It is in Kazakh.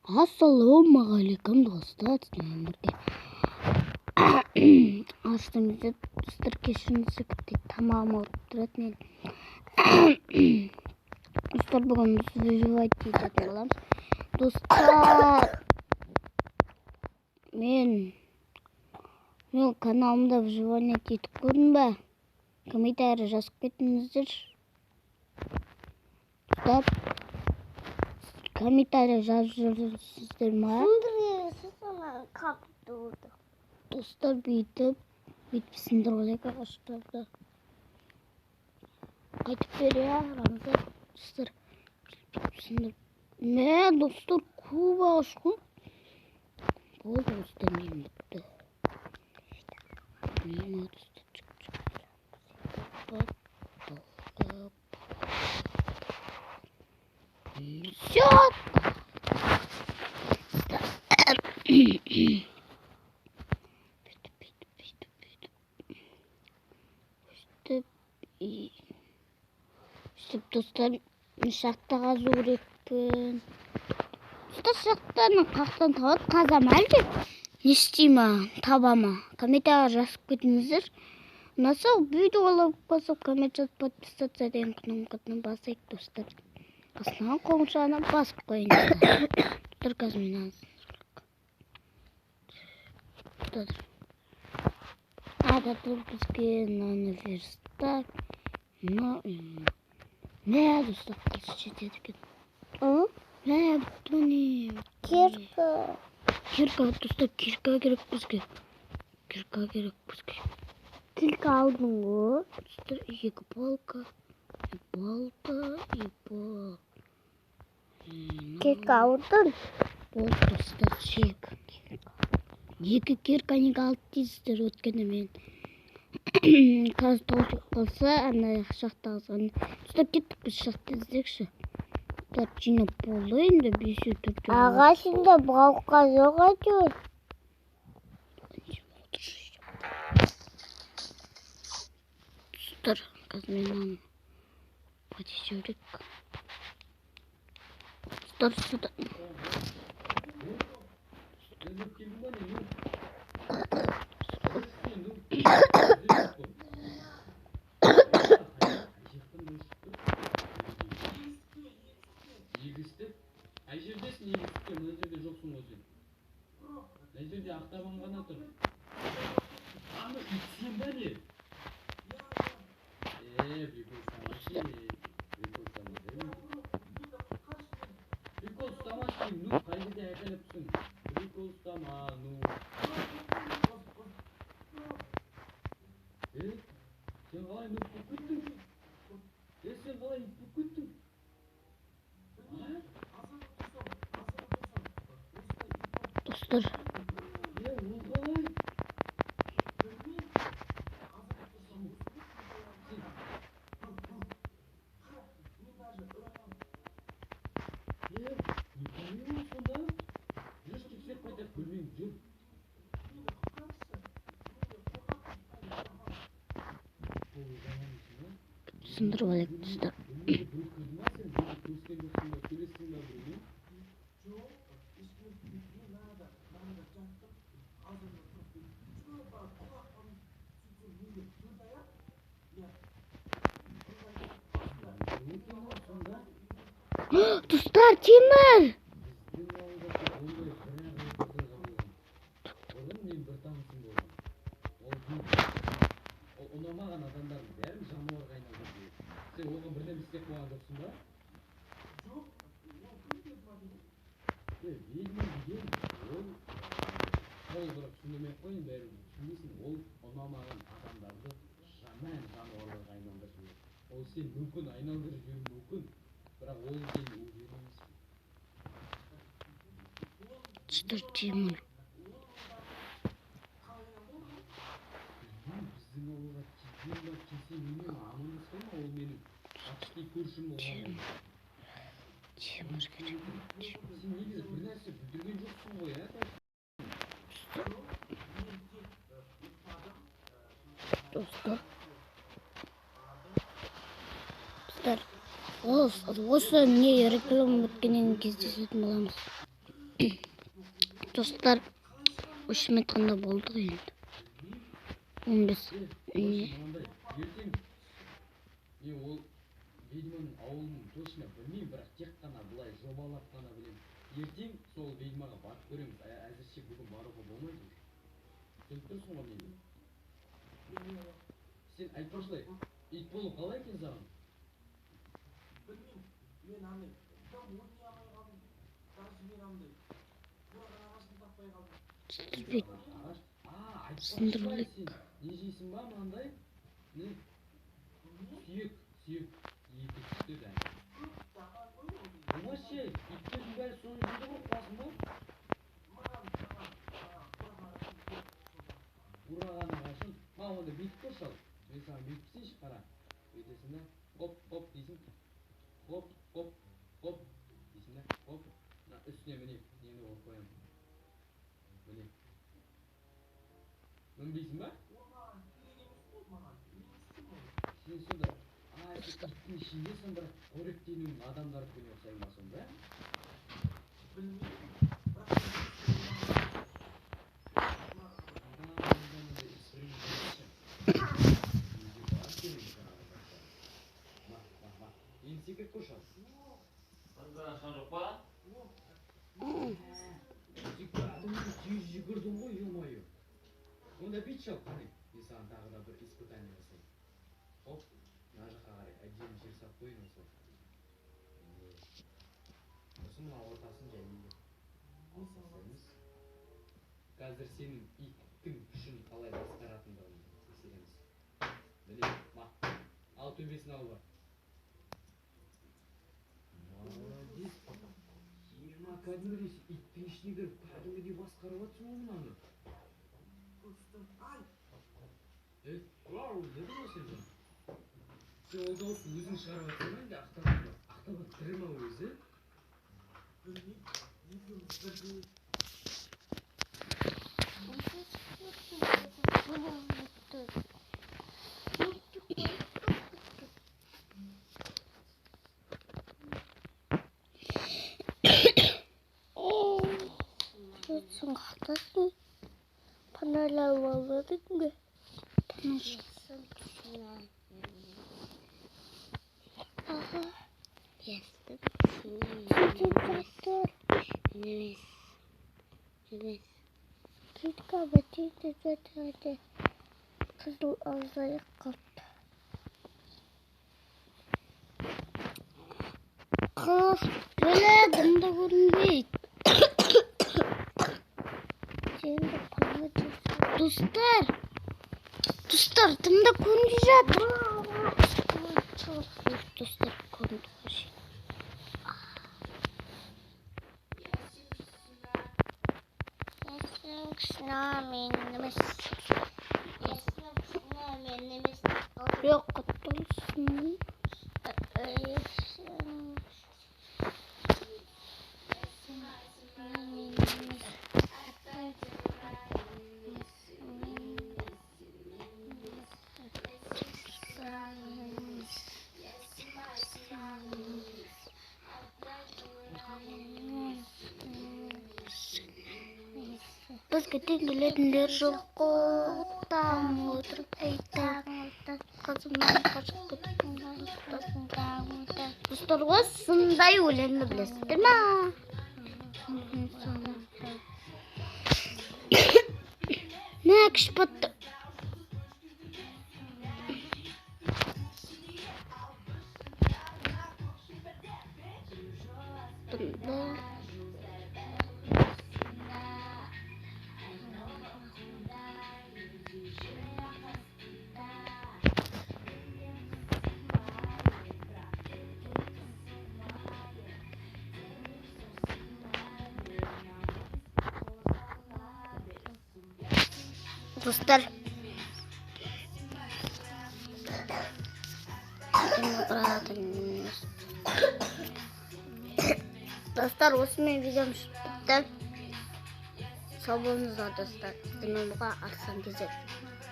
Ассалаумағалейкум, достар, сіздермен бірге астымызда, достар, кешіріңіздер, тамағым ауырып тұрады мен. Достар, бүгін біз выживать ететін боламыз. Достар, мен каналымда выживание етіп көрдім ба? Комментарий жазып кетіңіздер. Достар, комментарий жазып жүрсіздер ма? Достар, бүйтіп сындырып алайық ағаштарды. Қайтып бере арамызда. Достар, бүйтіп сындырып. Мә, достар, көп ағаш қой. Болды, достар, мен бітті. Мә, достар, все. Өстіп, достар, шахта қазу керекпін. Достар, шахтаны қаяқтан табады? Қаза ма әлде? Не істей ма? Таба ма? Комментарий жазып кетіңіздер. Ұнаса, видеоға лайк басып, коммент жазып, подписаться деген кнопканы басайық, достар. Қасынан қоңырауны басып қойыңыздар. Достар, қазір мен аз. Бізге мынаны верстак, мына, мә, достар, қылыш жетеді екен. Мә, бітті міне. Кирка. Кирка, достар, кирка керек бізге. Кирка керек бізге. Кирка алдың ғой. Достар, екі палка, балта, и пал. Кирка алдың. Болды, достар, шек. Екі кирка неге алды дейсіздер, өйткені мен қазір таусылып қалса, ана шахта қазған. Достар, кеттік біз шахта іздейікші. Достар, жинап болды енді, бесеу, төртеу. Ағашында балқа жоқ әйтеуір. Достар, қазір мен мынаны жіберейік. Достар, сюда. Қай жердесің егістікте? Мына жерде жоқсың ғой сен. Мына жерде ақтабан ғана тұр. Ана ит сен ба не? Прикол ұстамашы. Прикол ұстамашы. Прикол ұстамашы деймін. Ну, қай жерде айқайлап тұрсың? Прикол ұстама, ну. Сен қалай нуб болып кеттің? Сен қалай ит болып кеттің? Достар. Ол қалай? Не понимаю сонда. Жүрші, тексеріп қайтайық, бөлмеңді, жүр. Сындырып алайық, достар. Бөлмеге біреу кірді ма сен? Біреу көріскен жоқсың ба? Сөйлестің ба біреумен? Достар, темір! Біздің ауылда тек ондай бір-ақ рет оқиға болған. Бұрын мен бір танысым болған. Ол Ол ұнамаған адамдардың бәрін жануарға айналдырып жіберді. Сен оған бірдеме істеп қойған жоқсың ба? Ведьма деген ол толығырақ түсіндірмей ақ қояйын, бәрібір түсінбейсің. Ол ұнамаған адамдарды жаман жануарларға айналдырып жібереді. Ол сен мүмкін айналдырып жіберуі мүмкін, бірақ ол сен уверен емеспін. Достар, темір. Білмеймін, біздің ауылға келген ба, келсе менімен амандаспай ма, ол менің почти көршім болған. Темір керек. Сен негізі бір нәрсе бүлдірген жоқсың ғой, ә? Достар. Достар, осы не реклама біткеннен кездесетін боламыз. Достар, 3 метрінде болдық енді. 15. Не? Ертең мен ол ведьманың ауылын точно білмеймін, бірақ тек қана былай жобалап қана білемін. Ертең сол ведьмаға барып көреміз. Әзірше бүгін баруға болмайды уже. Түсініп тұрсың ғой мені? Сен айтпақшылай, ит болу қалай екен саған? Білмеймін, мен андай дым ойнай алмай қалдым. Даже мен андай қураған ағашын таппай қалдым. Түсірбейді. Ағаш? А, айтпақшылай, Сындырып сен не жейсің ба мынандай? Не? Сүйек, сүйек. Еті күшті дәм. Болмас ше, иттердің бәрі соны жейді ғой, қуасың ба? Қураған ағашын. Ма, онда бүйтіп көрші ал. Мен саған бүйтіп істейінші, қара. Бүйтесің да, хоп, хоп дейсің. Хоп, хоп, хоп дейсің да, хоп. Мына үстіне міне, нені қойып қоямын. Міне. Мінбейсің ба? Сен сонда, а, сен иттің ішіндесің, бірақ қоректенуің адамдардікіне ұқсай ма сонда? Білмеймін, бірақ Онда мындай эксперимент жасайыншы. Менде бар керек жаңағы заттар. Ма, ма, ма. Енді секіріп көрші ал. Ашқан жоқ па? Сен кәдімгідей тез жүгірдің ғой, ё-моё. Онда бүйтші ал, қане. Мен саған тағы да бір испытание жасайын. Хоп, мына жаққа қарай әдемі жер салып қояйын осылай. Міне. Сосын мына ортасын жаймен алып тастаймыз. Қазір сенің иттің күшін қалай басқаратындығын тексереміз. Міне, ма. Ал төбесін алып бар. Молодец. Ема, кәдімгідей сен иттің ішіне кіріп кәдімгідей басқарып жатсың ғой мынаны. Ай, Е, вау, дедің ғой сен жаңа. Сен ол дауысты өзің шығарып жатсың ба енді Ақтабан ба? Ақтабан тірі ма өзі? Білмеймін, екеуміз бірдей. Сен қақтасың. Паналап алмадың ба? Аха. Сөйтіп жатыр. Китка бітеді жатады. Қызыл азайып қалды. Қыз бөле дымда көрінбейді. Сен де пана жаса. Достар, достар, дымда көрінбей жатыр. Достар, көрінді ғой. Жоқ, құтылсын. Бізге тең келетіндер жоқ қой. Таң отырып айтамын. Қызымнан қашып кетіп. Достар, осындай өлеңді білесіздер ма? Мә, күш батты. Бұнда достар, достар, осымен видеом бітті. Сау болыңыздар, достар. Сіздермен болған Арслан Кезек.